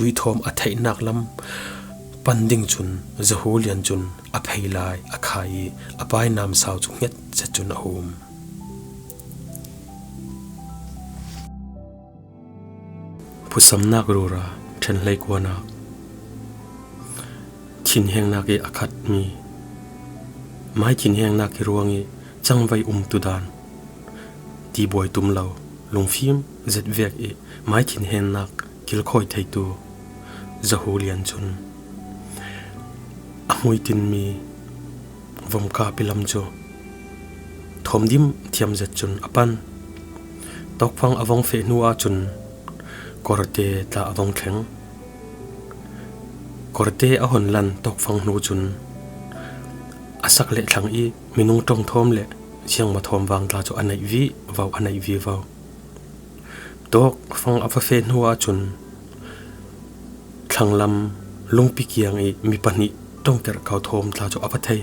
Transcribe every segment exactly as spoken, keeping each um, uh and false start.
Tui thawm a theihnak lam pan ding cun Zahulian cun a phei lai a khai i a painam sau cu hnget zet cun a hum. Phusamnak rura ṭhen hleikuanak. Thinhengnak i a khatmi mai thinhengnak i ruang i cangvai umtu dan ti buai tum lo, lungfim zet vek i mai thinhengnak kilkhawi theitu Zahulian cun a hmuitinmi vomkap i lam cu thawm dim thiam zet cun a pan. Tawkfang a vong feh hnu ahcun kawrte tla a vong thleng. Kawrte a hon lan tawkfang hnu cun a sak le thlang i minung ṭong thawm le siangma thawm vang tla cu a neih vivo, a neih vivo. Tawkfang a va feh hnu ahcun thlanglam lungpi kiang i mi pahnih ṭongterh kau thawm tla cu a va thei.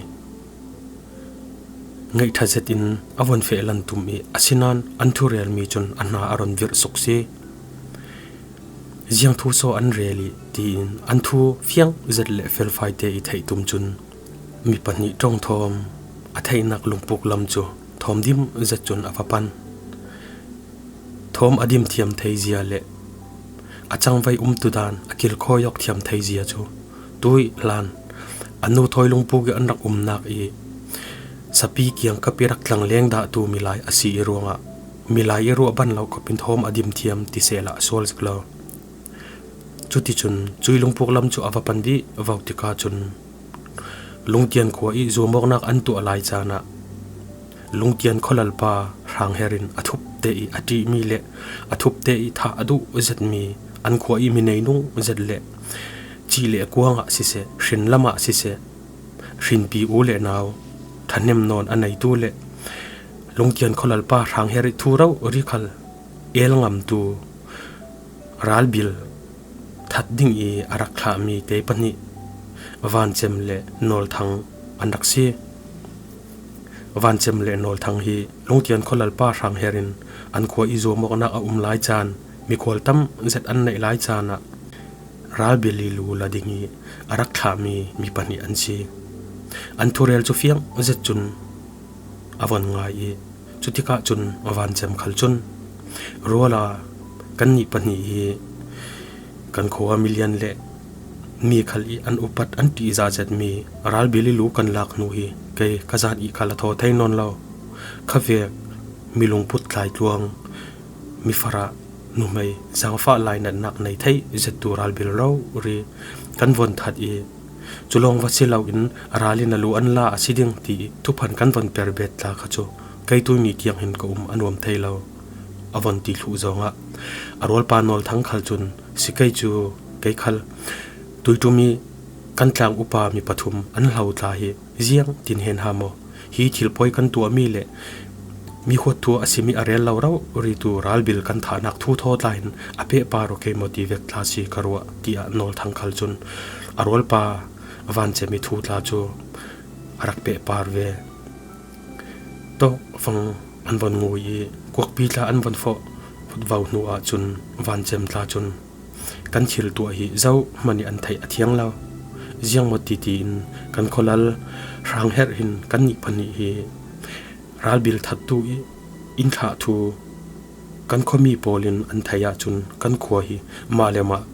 Ngaihṭha zetin a von feh lan tum i asinain an thurelmi cun a hna a ron virh suk si. Ziang thu so an rel i tiin an thu fiang zet le felfai te i theih tum cun mi pahnih ṭong thawm a theihnak lungpuk lam cu thawm dim zet cun a va pan. Thawm a dim thiam thei zia le a cangvai umtu dan a kilkhawi awk thiam thei zia cu tui hlan a nu thawi lungpuk i an rak umnak i sapi kiangkap i rak tlangleng dahtu milai a si i ruangah milai i ruah ban lo kop in thawm a dim thiam ti sehla a sual zik lo. Cuticun cui lungpuk lam cu a va pan vivo tikah cun Lungtian khua i zuamawknak an tuah lai caan ah Lungtian khualalpa Hrang Her in a thupte i a ṭihmi le a thupte i thah a duh zetmi an khua i mi neinung zet le cih le kuang ah siseh, hrin lam ah siseh, hrinpi u le nau ṭhahnem nawn a neitu le Lungtian khualalpa Hrang Her i thu rori khal el ngamtu ralbil that ding i a rak thlahmi te pahnih Vancem le Nawlthang an rak si. Vancem le Nawlthang hi Lungtian khualalpa Hrang Her in an khua i zuamawknak a um lai caan, mikhual tam zet an neih lai caan ah ralbil i lu la ding i a rak thlahmi mi pahnih an si. An thurel cu fiang zet cun a von ngai i, cutikah cun Vancem khal cun, "Ruala kannih pahnih hi kan khua milian le mi khal i an upat an ṭihzah zetmi ralbil i lu kan lak hnu hi kei ka zan i khal a thaw thei nawn lo. Khavek mi lungput tlai tluang, mi farah nuhmei zaangfah lainatnak nei thei zettu ralbil rori kan von that i, cu lawng va si loin ral in a lu an la a si ding ti i thuphan kan von per bet tla kha cu kei tuihni tiang hin ka um a nuam thei lo," a von ti thluh zongah a rualpa Nawlthang khal cun, "Si kei cu, kei khal tuiṭum i kan tlang upa mi pathum an hlo tla hi ziang tin hen ha maw? Hi thil pawi kan tuahmi le mi huat thu a simi a rel lo rori tu ralbil kan thahnak thu thaw tla hin a pehpar aw kei maw ti vek tla si ka ruah," tiah Nawlthang khal cun a rualpa Vancem i thu tla cu a rak pehpar ve. Tawkfang an von ngui i kuakpi tla an von fawh vo hnu ahcun Vancem tla cun, "Kan thil tuah hi zohman i an theih a thiang lo. Ziangmaw titi in kan khualal Hrang Her hin kannih pahnih hi ralbil thattu i in thlah thu kan khuami pawl in an theih ahcun kan khua hi mah le mah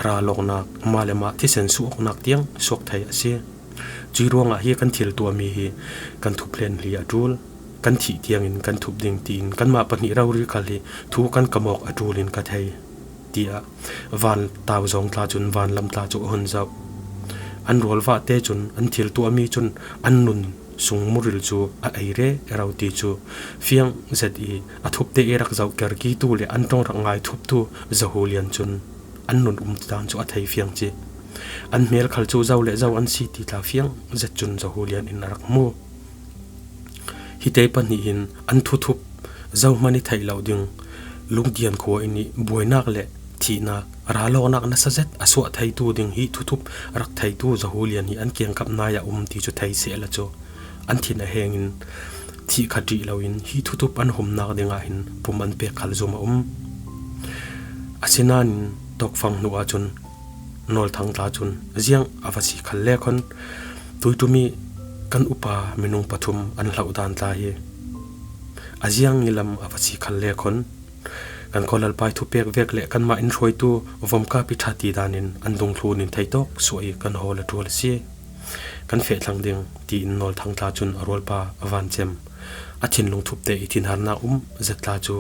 ralawknak, mah le mah thisen suaknak tiang suak thei a si. Cui ruangah hi kan thil tuahmi hi kan thup hlen hi a ṭul. Kan thih tiangin kan thup ding tiin kanmah pahnih rori khal hi thu kan kam awk a ṭul in ka thei," tiah van tau zong tla cun vanlam tla cu a hun zoh. An rualvah te cun an thil tuahmi cun an nun sung muril cu a ei rero ti cu fiang zet i a thupte i rak zoh kerkitu le an ṭong rak ngai thuptu Zahulian cun an nun um dan cu a thei fiang cih. An hmel khal cu zo le zo an si ti tla fiang zet cun Zahulian in a rak hmu. Hite pahnih hin an thuthup zohman i theih lo ding, Lungtian khua in i buainak le thihnak, ralawknak nasa zet a suah theitu ding hi thuthup rak theitu Zahulian hi an kiangkap nai ah um ti cu thei sehla cu an thin a hengin thih kha ṭih loin hi thuthup an humnak dingah hin pum an pek khal zumh a um. Asinain tawkfang hnu ahcun Nawlthang tla cun ziang a va si khal le khon tuiṭum i kan upa minung pathum an hloh dan tla hi a ziang ngilam a va si khal le khon kan khualalpai thupek vek le kanmah in hruaitu Vomkap i ṭha ti danin an dungthlun in theitawk suah i kan hawl a ṭual a si. Kan feh thlang ding tiin Nawlthang tla cun a rualpa a van cem a thinlung thupte i thinharnak um zet tla cu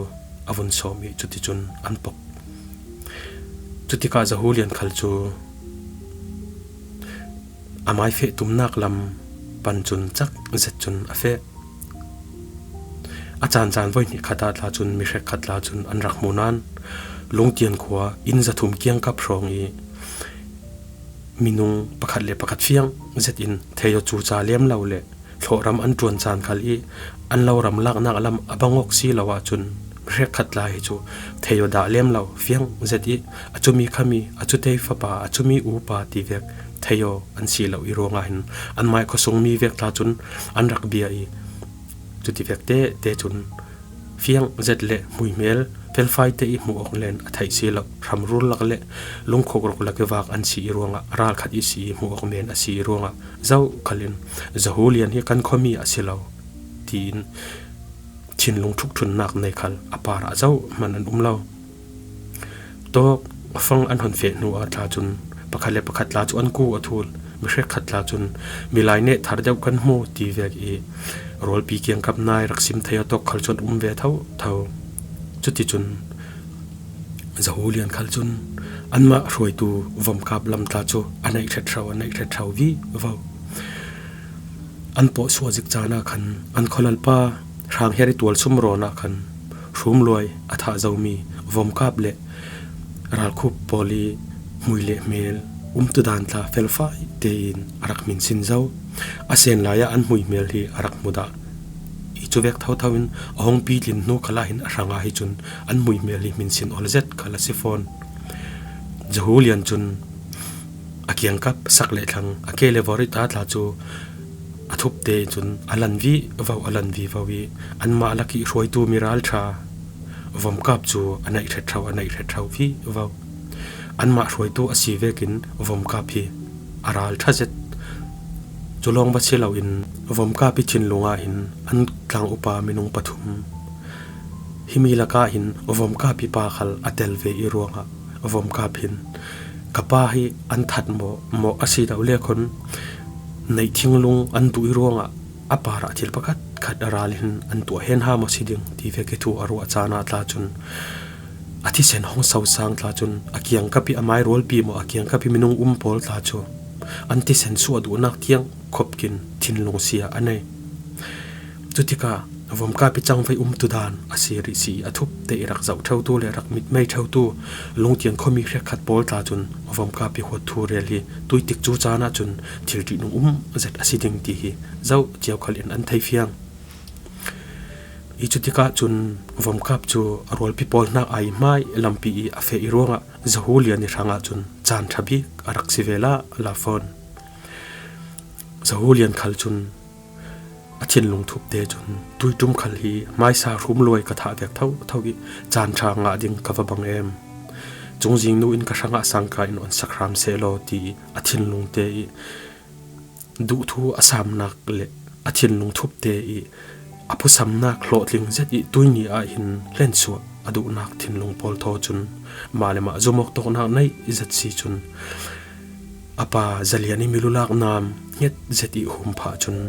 a vun sawm i cuticun an pok. Cutikah Zahulian khal cu a mai feh tumnak lam pan cun cak zet cun a feh. A caan caan voi hnih khat ah tla cun mi hrekkhat tla cun an rak hmu nain Lungtian khua inn zathum kiangkap hrawng i minung pakhat le pakhat fiang zet in Theyo cu ca lem lo le thlawhram an ṭuan caan khal i an lo ram laknak lam a bang awk si lo ahcun mi hrekkhat tla hi cu Theyo dah lem lo fiang zet i a cumi khami a cutei fapa a cumi upa ti vek Theyo an si lo i ruangah hin an mai khuasungmi vek tla cun an rak bia i cuti vek tete cun fiang zet le hmuihmel felfai te i hmuh awk len a theih si lo hramrul lak le lungkhuk ruk lak i vak an si i ruangah ralkhat i si i hmuh awk men a si i ruangah zoh khalin Zahulian hi kan khuami a si lo tiin thinlung ṭhukṭhunnak nei khal a parah zoh hman an um lo. Tawk fang an hon feh hnu ah tla cun pakhat le pakhat tla cu an ku a thul. Mi hrekkhat tla cun milai neh thar deuh kan hmu ti vek i rualpi kiangkap nai rak sim thei a tawk khal cu an um ve thotho. Cuticun Zahulian khal cun anmah hruaitu Vomkap lam tla cu a neih hret hro, a neih hret hro vivo. An pawh suahzik caan ah khan an khualalpa hrangher i tualsum rawn ah khan hrumluai a thah zomi Vomkap le ralkhup pawl i hmui le hmel umtudan tla felfai tein a rak hminsin zo. A sen lai ah an hmuihmel hi a rak hmudah i cuvek thotho in a hong pitlin hnu khalah hin a hrangah hi cun an hmuihmel hi hminsin awlzet khal a si fawn. Zahulian cun a kiangkap sak le thlang a ke le vawrit ah tla cu a thupte cun a lan vivo, a lan vivo i anmah lak i hruaitu mi ralṭha Vomkap cu a neih hret hro, a neih hret hro vivo. Anmah hruaitu a si vekin Vomkap hi a ralṭha zet. Cu lawng va si loin Vomkap i thinlung ah hin an tlang upa minung pathum himi lakah hin Vomkap i pa khal a tel ve i ruangah Vomkap hin ka pa hi an that maw, maw a si lo le khon neih thinglung an duh i ruangah a parah thil pakhat khat a ral hin an tuah hen ha maw si ding ti vek i thu a ruah caan ah tla cun a thisen hong sosang tla cun a kiangkap i a mai rualpi maw a kiangkap i minung um pawl tla cu an thisen suah duhnak tiang khopkin thinlung sia a nei. Cutikah Vomkap i cangvei umtudan a si rih si i a thupte i rak zoh ṭheutu le rak mitmei ṭheutu Lungtian khuami hrekkhat pawl tla cun Vomkap i huat thu rel hi tuitik cu caan ah cun thil ṭihnung um zet a si ding ti hi zoh cio khal in an thei fiang. I cutikah cun Vomkap cu a rualpi pawl hnak ai hmai lampi i a feh i ruangah Zahulian i hrangah cun caan ṭha bik a rak si ve la la fawn. Zahulian khal cun a thinlung thupte cun tuiṭum khal hi hmaisa hrum luai ka thah vek thotho i caan ṭha ngah ding ka va bang em. Cungzing nu in ka hrangah sangka in on sak hram sehlaw ti i a thinlungte i duhthu a samnak le a thinlung thupte i a phusamnak hlawhtling zet i tuini ah hin hlensuah a duhnak thinlung pawl thaw cun mah le mah zumawk tawknak nei zet si cun a pa Zalian i milulak nam nget zet i hum phah cun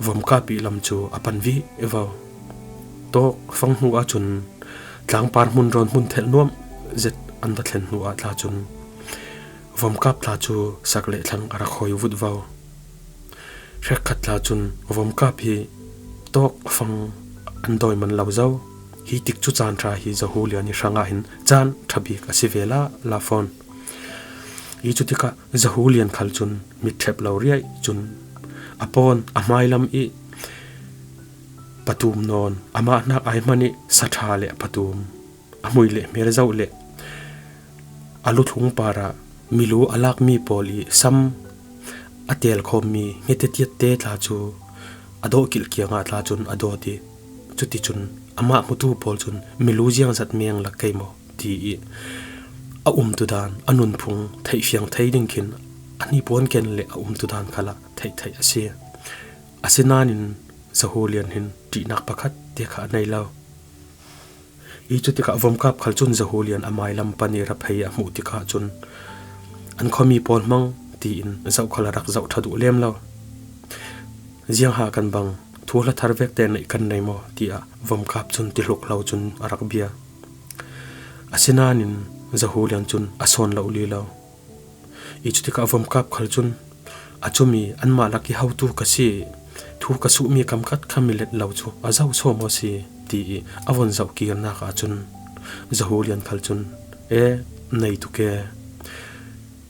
Vomkap i lam cu a pan vivo. Tawk fang hnu ahcun tlangpar hmun rawn hmun thelh nuam zet an va thlen hnu ah tla cun Vomkap tla cu sak le thlang a rak hawi vutvo. Hrekkhat tla cun Vomkap hi tawk fang an dawi man lo zo. Hi tikcu caan ṭha hi Zahulian i hrangah hin caan ṭha bik a si ve la la fawn. I cutikah Zahulian khal cun mitṭhep lo riai cun a pawn a hmailam i patum nawn amah hnak ai hman i saṭha le patum a hmui le hmel zoh le a luthlung parah milu a lakmi pawl i sam a telkhawmmi hngetetiatte tla cu a dawhkilh kiangah tla cun a dawt i cuticun amah hmutu pawl cun milu ziangzat meng lak kei maw ti i a umtu dan, a nunphung theihfiang thei ding khin a ni puan ken le a umtu dan khalah theih theih a si. Asinanin Zahulian hin ṭihnak pakhat te kha a nei lo. I cutikah Vomkap khal cun Zahulian a mailam pan i ra phei a hmuh tikah cun, "An khuami pawl hmang," tiin zoh khal a rak zoh ṭha duh lem lo. "Ziangha kan bang, thuhla thar vekte neih kan nei maw?" tiah Vomkap cun ti hluk lo cun a rak bia. Asinanin Zahulian cun a sawn lo li lo. I cutikah Vomkap khal cun, "A cumi anmah lak i hotu ka si, thu ka suhmi kam khat kha milet lo cu a zo sawm aw si," ti i a von zoh kirnak ahcun Zahulian khal cun, "E, nei tuk e.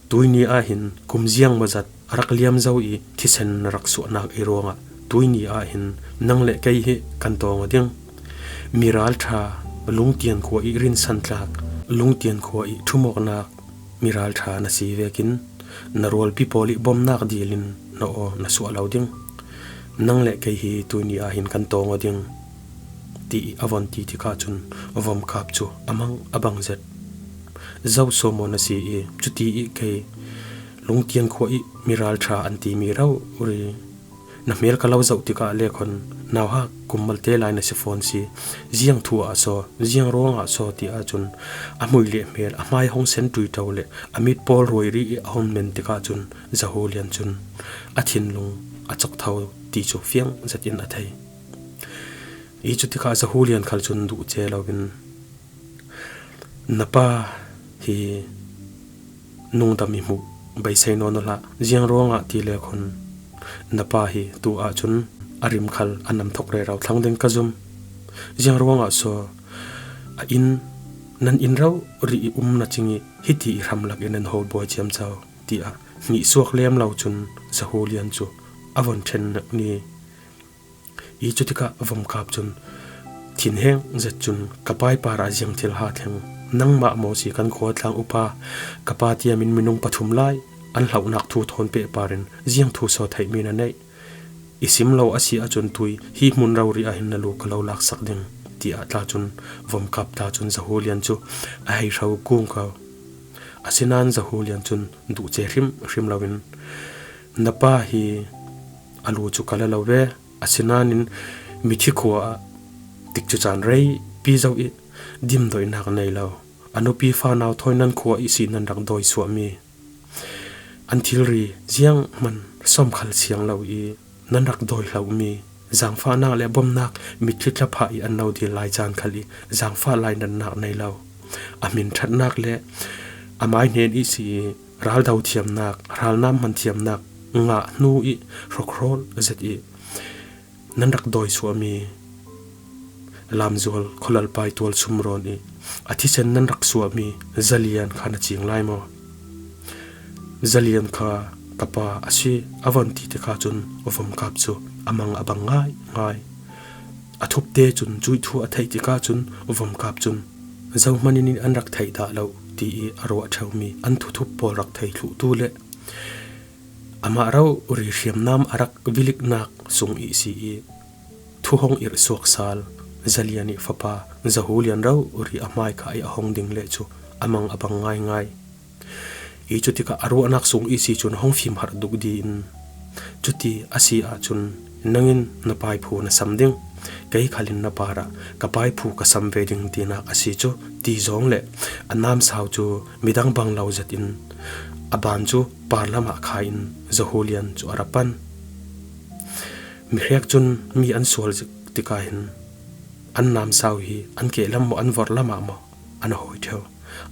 Tuini ah hin kum ziang maw zat a rak liam zo i thisen na rak suahnak i ruangah tuini ah hin nang le kei hi kan tawng aw ding. Miral ṭha, Lungtian khua i rinsan tlak, Lungtian khua i ṭhumawknak miral ṭha na si vekin na rualpi pawl i bomnak dil in na aw na suah lo ding. Nang le kei hi tuini ah hin kan tawng aw ding," ti i a von ti tikah cun Vomkap cu a mang a bang zet. "Zo sawm aw na si i cuti i kei Lungtian khua i miral ṭha an timi rori na hmel ka lo zoh tikah le khawn nauhak kum malte lai na si fawn si. Ziang thu ah saw, ziang ruangah saw?" ti ahcun a hmui le hmel a hmai hong sen ṭuiṭo le a mit pawl ruairi i a hong men tikah cun Zahulian cun a thinlung a cok tho ti cu fiang zetin a thei. I cutikah Zahulian khal cun duh ce loin, "Na pa hi nungdam i hmuh beisei nawn hlah. Ziang ruangah ti le khawn na pa hi tu ahcun a rim khal a nam thok rero thlang ding ka zum. Ziang ruangah saw a inn, nan inn rori i um na cing i hiti i hram lak i nan ho buai ciamco," tiah hnihsuak lem lo cun Zahulian cu a von ṭhen ni. I cutikah Vomkap cun, "Thinheng zet cun ka pai parah ziang thil ha thleng, nangmah maw si kan khuatlang upa, ka pa tiamin minung pathum lai an hlohnak thu thawn pehpar in ziang thu saw theihmi na neih? I sim lo a si ahcun tui hi hmun rori ah hin na lu ka lo laksak ding," tiah tla cun Vomkap tla cun Zahulian cu a hei hro kung ko. Asinain Zahulian cun duh ce hrim hrim loin, "Na pa hi a lu cu ka la lo ve. Asinain mithi khua ah tikcu caan rei pi zo i dimdoihnak nei lo, a nupi fanau thawi nan khua ihsi nan rak dawi suahmi, an thilri zianghman sawmkhal siang lo i nan rak dawi hlohmi, zaangfahnak le bomnak mitthli tlaphah i an no dil lai caan khal i zaangfah lainatnak nei lo, a hmin ṭhatnak le a mai hnen ihsi i raldo thiamnak, ralnam hman thiamnak ngah hnu i hrokhrawl zet i nan rak dawi suahmi, Lamzual khualalpai tual sumrawn i a thisen nan rak suahmi Zalian kha na cing lai maw? Zalian kha ka pa a si," a von ti tikah cun Vomkap cu a mang a bang ngaingai. A thupte cun cuih thu a theih tikah cun Vomkap cun, "Zohman in an rak theih dah lo," ti i a ruah ṭheumi an thuthup pawl rak thei thluhtu le amah rori hriamnam a rak viliknak sung ihsi i thu hong irh suak sal Zalian i fapa Zahulian rori a hmai kha i a hong ding le cu a mang a bang ngaingai. I cutikah a ruahnak sung ihsi cun hong fimharh duk di in, "Cuti a si ahcun nangin na paiphu na sam ding, kei khalin na parah ka paiphu ka sam ve ding tinak a si cu," ti zong le a namsau cu midang bang lo zetin a ban cu parlam ah khai in Zahulian cu a ra pan. Mihrek cun mi an sual zik tikah hin an namsau hi an kehlam maw, an vorhlam ah maw an hawi ṭheu.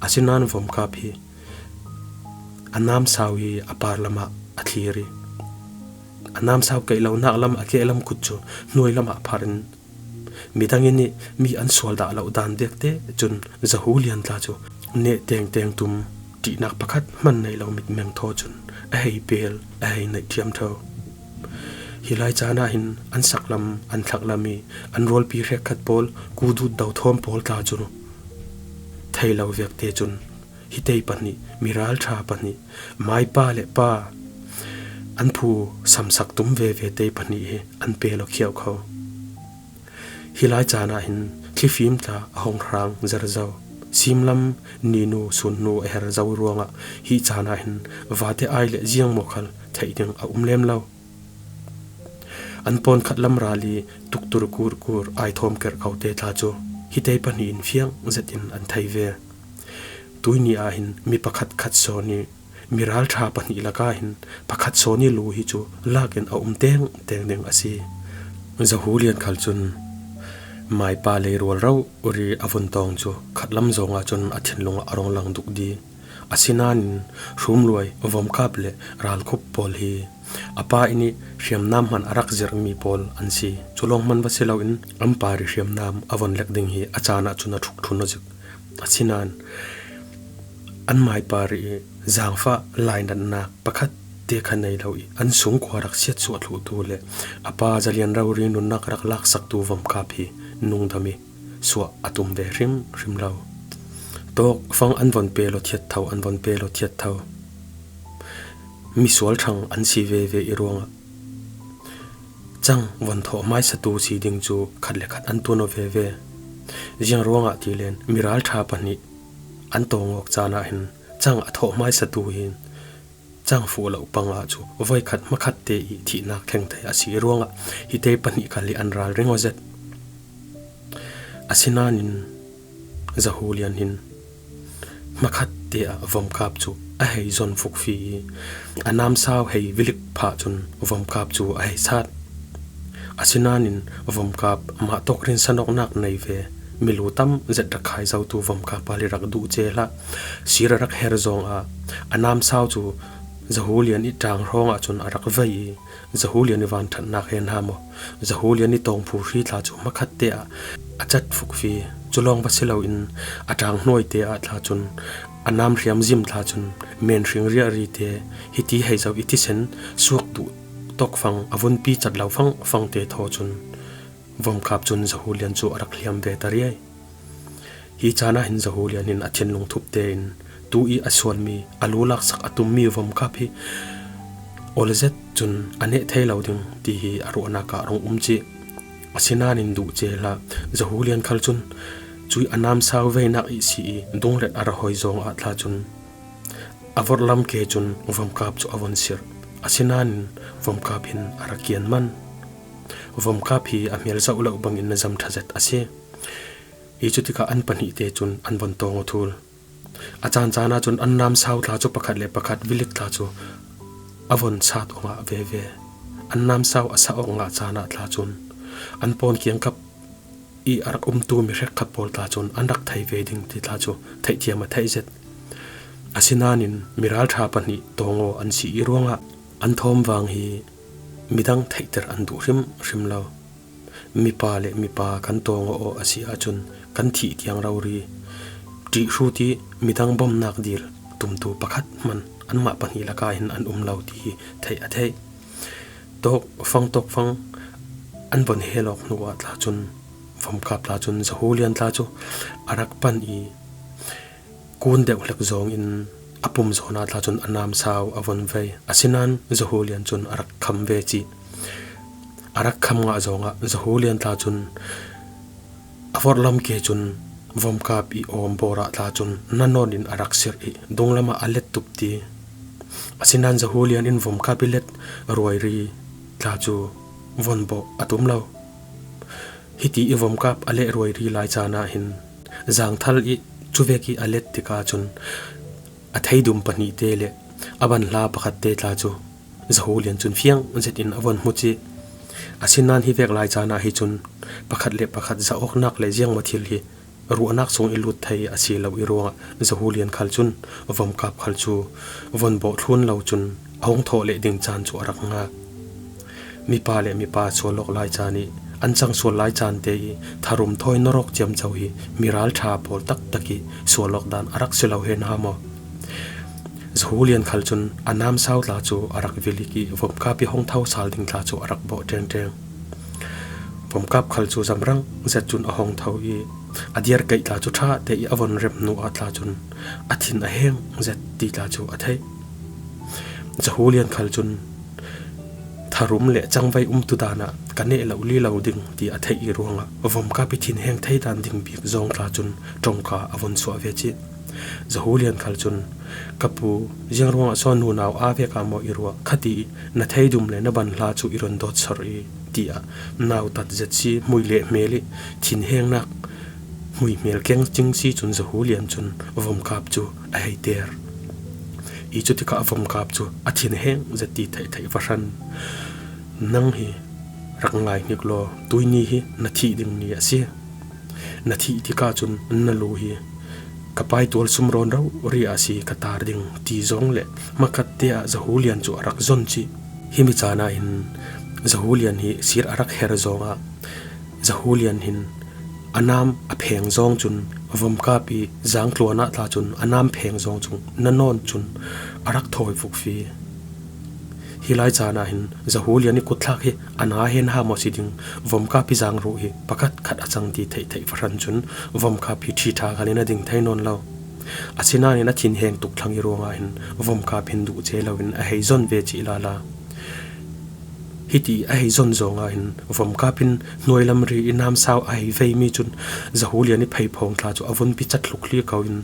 Asinain Vomkap hi a namsau hi a parlam ah a thlir i a namsau keih lonak lam a kehlam kut cu hnuai lam ah phar in midang in i mi an sual dah lo dan dek te cun Zahulian tla cu neh tengteng tum, ṭihnak pakhat hman nei lo mitmeng thaw cun a hei pel, a hei naih ṭhiam ṭheu. Hi lai caan ah hin an saklam, an thlaklam i an rualpi hrekkhat pawl, kudut do thawm pawl tla cu thei lo vek te cun hi tei pahnih, miral ṭha pahnih, maipa le pa an phu samsak tum veve tei pahnih hi an pel aw khiau kho. Hi lai caan ah hin thlifim tla a hong hrang zerzo. Simlam ninu sunhnu a her zo ruangah hih caan ah hin vate ai le ziangmaw khal theih ding a um lem lo. An pawn khatlam ral i tuktur kurkur ai thawm kerh kote tla cu hitei pahnih in fiang zetin an thei ve. Tuini ah hin mi pakhat khat sawn i mi ralṭha pahnih lakah hin pakhat sawn i lu hi cu lak in a um tengteng ding a si. Zahulian khal cun maipa lei rual rori a vun tawng cu khatlam zawng ah cun a thinlung ah a rung lang dukdi. Asinain hrumluai, vomkap le ralkhup pawl hi a pa inn i hriamnam hman a rak zirhmi pawl an si. Cu lawng hman va si loin an pa ri hriamnam a von lek ding hi a caan ah cun a ṭhuk ṭhun aw zik. Asinain an maipa ri i zaangfah lainatnak pakhat te kha nei lo i an sungkua rak siatsuah thluhtu le a pa zalian rori nunnak rak laksaktu vomkap hi nungdam i suah a tum ve hrimhrim lo. Tawkfang an von pe lo thiat tho, an von pe lo thiat tho. Misual ṭhang an si veve i ruangah cang von thawh hmaisatu si ding cu khat le khat an tuan aw veve. Ziang ruangah ti len mi ralṭha pahnih an tawng awk caan ah hin cang a thawh hmaisatu hin cang fuh lo pang ah cu voikhat hmakhatte i thihnak thleng thei a si i ruangah hitei pahnih khal hi an ralring aw zet. Asinain Zahulian hin hmakhatte ah vomkap cu a hei zon fukfi i a namsau hei vilik phah cun vomkap cu a hei sat. Asinain vomkap mah tawk rinsan awknak nei ve, milu tam zet rak khai zotu vomkap pali rak duh ce hlah. Sir a rak her zawng ah a namsau cu Zahulian i ṭang hrawng ah cun a rak vei i Zahulian i vanṭhatnak he hna maw? Zahulian i tawngphu hri tla cu hmakhatte ah a cat fukfi. Cu lawng va si loin a ṭang hnuaite ah tla cun a nam hriamzim tla cun men hring riahri te, hiti hei zo i thisen suak duh tawkfang a vunpi cat lo fangfang te thaw cun vomkap cun Zahulian cu a rak hliam ve ta riai. Hi caan ah hin Zahulian hin a thinlung thup tein tu i a sualmi, a lu laksak a tummi vomkap hi awl zet cun a neh thei lo ding ti hi a ruahnak ah rung um cih. Asinain duh ce hlah, Zahulian khal cun cui a namsau veinak i si i dunglet a ra hoi zawng ah tla cun a vorhlam ke cun vomkap cu a von sirh. Asinain vomkap hin a ra kian man. Vomkap hi a hmel zoh lo bangin na zam ṭha zet a si. Hi cu tikah an pahnih te cun an von tawng aw thul. A caan caan ah cun an namsau tla cu pakhat le pakhat vilik tla cu a von sat aw ngah veve. An namsau a sa awk ngah caan ah tla cun an pawn kiangkap i a rak umtu mi hrekkhat pawl tla cun an rak thei ve ding ti tla cu theihthiam a theih zet. Asinain mi ralṭha pahnih tawng aw an si i ruangah an thawm vang hi midang theihter an duh hrimhrim lo. Mipa le mipa kan tawng aw a si ahcun kan thih tiang rori ṭih hrut i midang bawmhnak dil tumtu pakhat hman anmah pahnih lakah hin an um lo ti hi theih a theih. Tawkfang tawkfang an von hel awk hnu ah tla cun vomkap tla cun Zahulian tla cu a rak pan i kun deuh hlek zawng in a pum zawn ah tla cun a namsau a von vei. Asinain Zahulian cun a rak kham ve cih. A rak kham ngah zawng ah Zahulian tla cun a vorhlam ke cun vomkap i awm bawr ah tla cun nanawn in a rak sirh i dunglam ah a let tup ti. Asinain Zahulian in vomkap i let ruairi tla cu von bawh a tum lo. Hiti i vomkap a leh ruairi lai caan ah hin zaangthal i cuvek i a let tikah cun a theidum pahnih te le a ban hla pakhat te tla cu Zahulian cun fiang zet in a von hmu cih. Asinain hi vek lai caan ah hi cun pakhat le pakhat zahawknak le ziangmaw thil hi ruahnak sung i lut thei a si lo i ruangah Zahulian khal cun vomkap khal cu von bawh thlun lo cun a hung thawh leh ding caan cu a rak ngak. Mipa le mipa sual awk lai caan i an cang sual lai caan te i tharum thawi nawrawk ciamco hi mi ralṭha pawl taktak i sual awk dan a rak si lo he hna maw? Zahulian khal cun a namsau tla cu a rak vilik i vomkap i hong tho sal ding tla cu a rak bawh ṭengṭeng. Vomkap khal cu zamrang zet cun a hong tho i a diarkaih tla cu ṭha te i a von rem hnu ah tla cun a thin a heng zet ti tla cu a theih. Zahulian khal cun, a rum le cangvai umtu danah ka neh loh lilo ding ti a theih ih ruangah Vomkap ih thinheng thei dan ding bik zawng tla cun ṭongka a vun suah ve cih. Zahulian khal cun, "Ka pu, ziang ruangah sawn nunau aa vek ah maw i ruah? Khati ih na theidum le na banhla cu i run dawt sor i," tiah nautat zet si hmui le hmel ih thinhengnak hmui hmel keng cing si cun Zahulian cun Vomkap cu a hei ter. Ih cutikah Vomkap cu a thinheng zet ti theihtheih va hran. "Nang hi rak ngai hnik law, tuihni hi na thih ding ni a si. Na thih tikah cun na lu hi ka paitual sumrawn rori a si ka tar ding," ti zawng le hmakhatte ah Zahulian cu a rak zon cih. Himi caan ah hin Zahulian hi sir a rak her zawngah Zahulian hin a nam a pheng zawng cun Vomkap ih zangtluan ah tla cun a nam pheng zawng cun na nawn cun a rak thawi fukfi. Hi lai caan ah hin Zahulian ih kutthlak hi a na hen ha maw si ding, Vomkap ih zangruh hi pakhat khat a cang ti theihtheih va hran cun Vomkap hi ṭhiṭha khal in a ding thei nawn lo. Asinain a thinheng tuk thlang ih ruangah hin Vomkap hin duh ce loin a hei zon ve cih lala. Hiti a hei zon zawngah hin Vomkap in hnuailam ri ih namsau a hei veimi cun Zahulian ih pheiphawng tla cu a vun pi cat hlukli ko in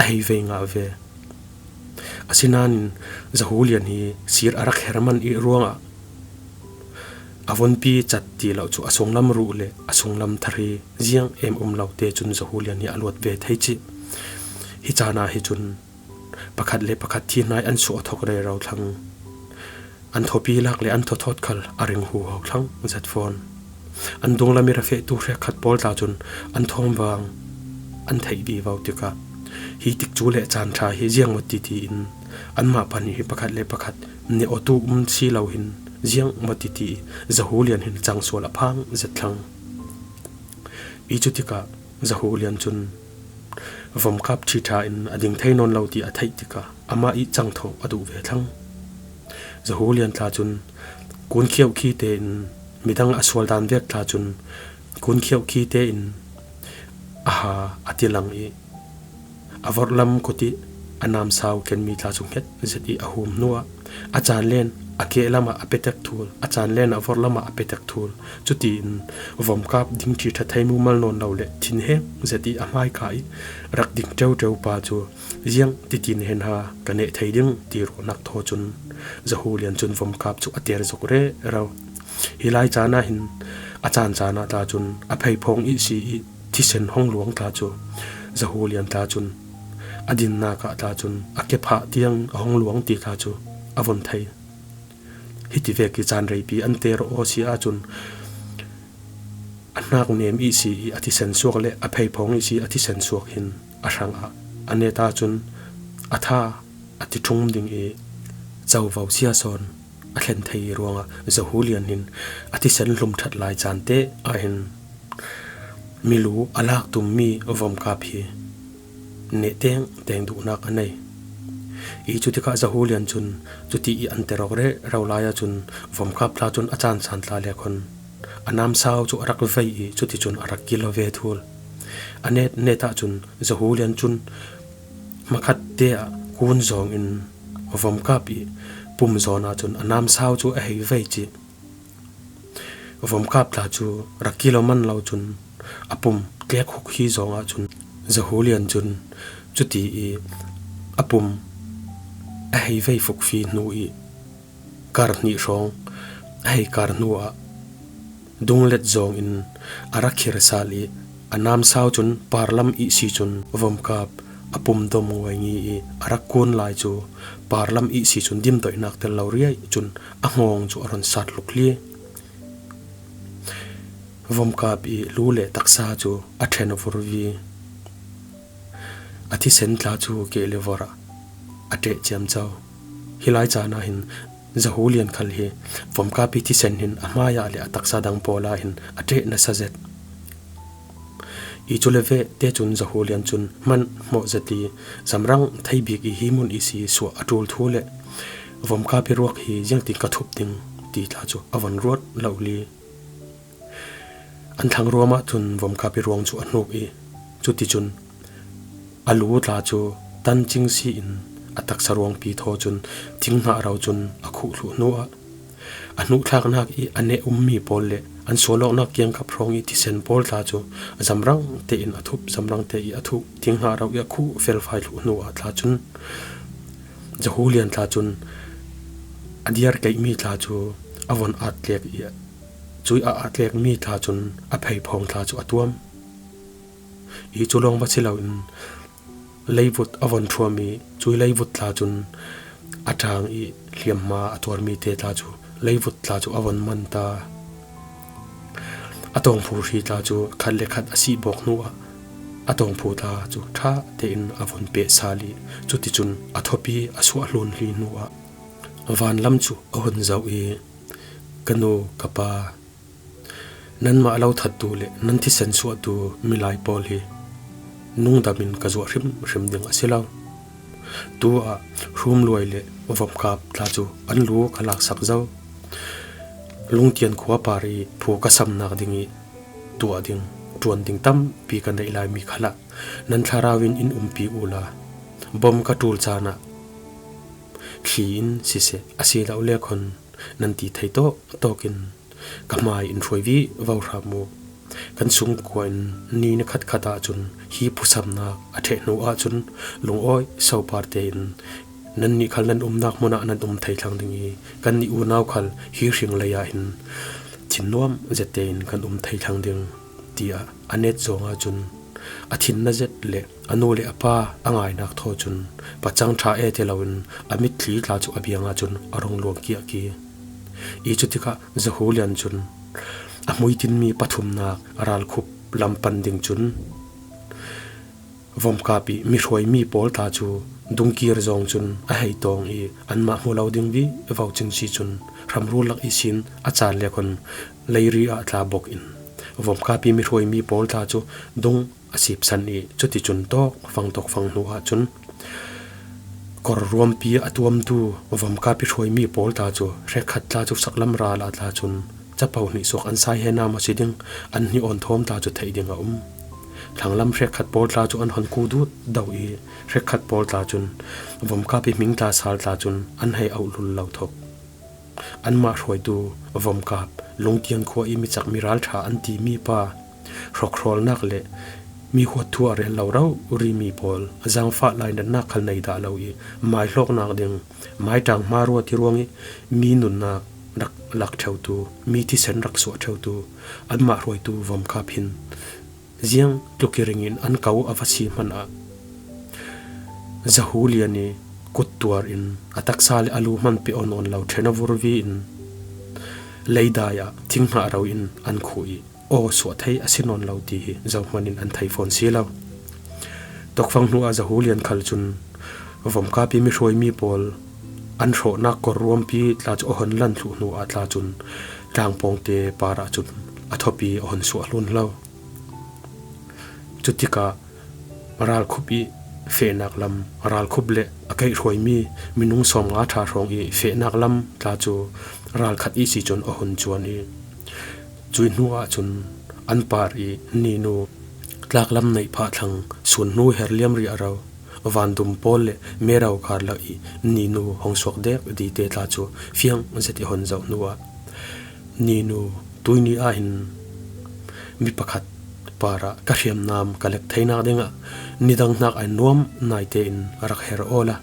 a hei vei ngah ve. Asinain Zahulian hi sir a rak her man ih ruangah a vun pi cat ti lo cu a sunglam ruh le a sunglam thar hi ziang em um lote cun Zahulian hi a luat ve thei cih. Hi caan ah hi cun pakhat le pakhat thi hnai an suah thawk rero thlang. An thawpi lak le an thawthawt khal a ring huho thlang zet fawn. An dunglam ih ra fehtu hrekkhat pawl tla cun an thawm vang an theih vivo tikah, "Hi tikcu le caan ṭha hi ziang maw titi in anmah pan hi pakhat le pakhat ne awtu um si lo hin ziang maw titi," Zahulian hin cangsual a phang zet thlang. Ih cutikah Zahulian cun Vomkap ṭhiṭha in a ding thei nawn lo ti a theih tikah amah ih cangtho a duh ve thlang. Zahulian tla cun kun khiauh khi tein midang a sual dan vek tla cun kun khiauh khi tein a ha a ti lang ih a vorhlam kut ih a namsau kenmi tla cu hnget zet ih a hum hnuah a caan len a kehlam ah a petek thul, a caan len a vorhlam ah a petek thul. Cutiin Vomkap ding ṭhiṭha thei mumal nawn lo le thinheng zet ih a hmaika ih rak ding ṭeuṭeu pa cu ziang titin hen ha ka neh thei ding ti ruahnak thaw cun Zahulian cun Vomkap cu a ter zok rero. Hi lai caan ah hin a caan caan ah tla cun a pheiphawng ih si ih thisen hong luang tla cu Zahulian tla cun a dinnak ah tla cun a kephah tiang a hong luang ti tla cu a vun thei. Hiti vek ih caan reipi an ter aw si ahcun a hnak nem ih si ih a thisen suak le a pheiphawng ih si a thisen suak hin a hrangah a net ahcun a tha a ti ṭhum ding ih covo sia sawn a thlen thei ruangah Zahulian hin a thisen hlum ṭhat lai caan te ah hin milu a lak tummi Vomkap hi neh tengteng duhnak a nei. Ih cutikah Zahulian cun cuti ih an ter awk rero lai ahcun Vomkap tla cun a caan caan tla le khon a namsau cu a rak vei ih cuticun a rak kilo ve thul. A net net ahcun Zahulian cun hmakhatte ah kun zawng in Vomkap ih pum zawn ahcun a namsau cu a hei vei cih. Vomkap tla cu rak kilo man lo cun a pum tlek huk hi zawng ahcun Zahulian cun cuti ih a pum a hei vei fukfi hnu ih kar hnih hrawng a hei kar hnuah dunglet zawng in a rak khir sal ih a namsau cun parlam ih si cun Vomkap a pum dom nguai ngi ih a rak kun lai cu parlam ih si cun dimdoihnak tel lo riai cun a hngawng cu a run sat hlukli. Vomkap ih lu le taksa cu a ṭhen a vurvi. A thisen tla cu keh le vorh ah a ṭeh ciamco. Hi lai caan ah hin Zahulian khal hi Vomkap ih thisen hin a hmaiah le a taksa dang pawl ah hin a ṭeh nasa zet. Ih cu le veh te cun Zahulian cun hmanh hmawh zet ih zamrang thei bik ih hi mun ih si suah a ṭul thu le Vomkap ih ruak hi ziangtin ka thup ding ti tla cu a von ruat lohli. An thlang ruam ahcun Vomkap ih ruang cu a hnuk ih cuticun a lu tla cu tan cing si in a taksa ruangpi thaw cun thinghnah ro cun a khuh thluh hnuah A hnuhthlaknak i a neh ummi pawl le an sualawknak kiangkap hrawng i thisen pawl tla cu zamrang tein a thup, zamrang te i a thuh, thinghnah rau i a khuh felfai thluh hnu ah tla cun Zahulian tla cun a diar keihmi tla cu a von at tlek i cuih a at tlekmi tla cun a pheiphawng tla cu a tuam. I cu lawng va si loin leivut a von ṭhuam i cuih leivut tla cun a ṭang i hliamhma a tuarmi te tla cu leivut tla cu a von man ta. A tawngphu hri tla cu khat le khat a sih bawk hnu ah a tawngphu tla cu ṭha tein a von peh sal i cuticun a thawpi a suah hlun hli hnu ah vanlam cu a hun zoh i, "Ka nu, ka pa, nanmah lo thattu le nan thisen suahtu milai pawl hi nungdam in ka zuah hrimhrim ding a si lo. Tu ah Hrumluai le Vomkap tla cu an lu ka laksak zo. Lungtian khua par i phu ka samnak ding i tuah ding, ṭuan ding tampi ka neih laimi khalah nan thlarau in in umpi uhla, bom ka ṭul caan ah thli in siseh, a si lo le khon nan ti thei tawk tawk in ka hmai in hruai vivo hram u. Kan sungkua in ni ni khat khat ah cun hi phusamnak a ṭheh hnu ahcun lungawi sopar tein nannih khal nan umnak hmun ah nan um thei thlang ding i kannih unau khal hi hring lei ah hin thinnuam zet tein kan um thei thlang ding," tiah a net zong ahcun a thinna zet le a nu le a pa a ngainak thaw cun pacang ṭha e ti loin a mitthli tla cu a biang ahcun a rung luang kiahki. I cutikah Zahulian cun a hmuitinmi pathumnak ralkhup lam pan ding cun Vomkap i mihruaimi pawl tla cu dungkir zong cun a hei tawng i anmah hmu lo ding vivo cingci cun hramrul lak ihsin a caan le khon leiri ah tla bok in Vomkap i mihruaimi pawl tla cu dung a sipsan i cuticun tawk fang tawk fang hnu ahcun kor ruampi a tuamtu Vomkap i hruaimi pawl tla cu hrekkhat tla cu saklam ral ah tla cun capo hnih suak an sai he nam a si ding, an hnih awn thawm tla cu theih ding a um. Thlanglam hrekkhat pawl tla cu an hon ku dut do i hrekkhat pawl tla cun Vomkap i hming tla sal tla cun an hei auh lul lo thok. Anmah hruaitu Vomkap, Lungtian khua i micak miral ṭha an timi pa, hrokhrawlnak le mi huat thu a rel lo rorimi pawl, zaangfah lainatnak khal nei dah lo i maihlawknak ding, maiṭang hma ruat i ruang i mi nunnak rak lak ṭheutu, mi thisen rak suah ṭheutu, anmah hruaitu Vomkap hin ziang tluk i ring in an ko a va si hmanh ah Zahulian i kut tuar in a taksa le a lu hman pe awn awn lo ṭhen a vurvi in leidai ah thinghnah ro in an khuh i aw suah thei a si nawn lo ti hi zohman in an thei fawn si lo. Tokfang hnu ah Zahulian khal cun Vomkap i mihruaimi pawl an hrawhnak kor ruampi tla cu a hon lan thluh hnu ah tla cun tlangpawngte par ah cun a thawpi a hon suah hlun lo. Cutikah ralkhup i fehnak lam, ralkhup le a keihhruaimi minung sawmnga ṭha hrawng i fehnak lam tla cu ralkhat ihsi cun a hun cuan i cuih hnu ahcun an par i Ninu, tlaklam neih phah thlang, sun hnu her liam riahro, vandum pawl le mero kar lak i Ninu hong suak dek dite tla cu fiang zet i hon zoh hnu ah Ninu, tuini ah hin mi pakhat parah ka hriamnam ka lek theinak dingah nidang hnak ai nuam naite in rak her awla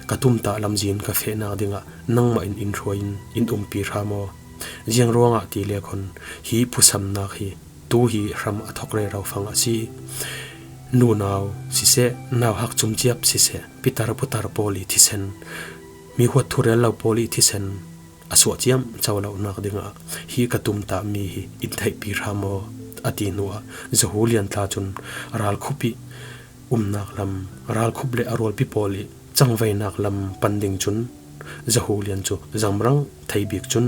ka tumtah lamzin ka fehnak dingah nangmah in in hruai in in umpi hram aw. Ziang ruangah ti le khon hi phusamnak hi tu hi hram a thawk rero fang a si. Nunau siseh, nauhak cumciap siseh, pitar putar pawl i thisen, mi huat thurel lo pawl i thisen a suah ciamco lonak dingah hi ka tumtah mi hi in theihpi hram aw, a ti hnuah Zahulian tla cun ralkhup i umnak lam, ralkhup le a rualpi pawl i cangveinak lam pan ding cun Zahulian cu zamrang thei bik cun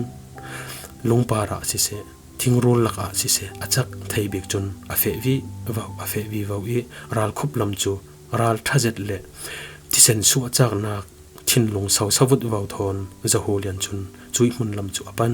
lungpar ah siseh, thingrul lakah siseh a cak thei bik cun a feh vivo, a feh vivo i ralkhup lam cu ral ṭha zet le thisen suahcaknak thinlung sosavut vo thawn Zahulian cun cuih hmun lam cu a pan.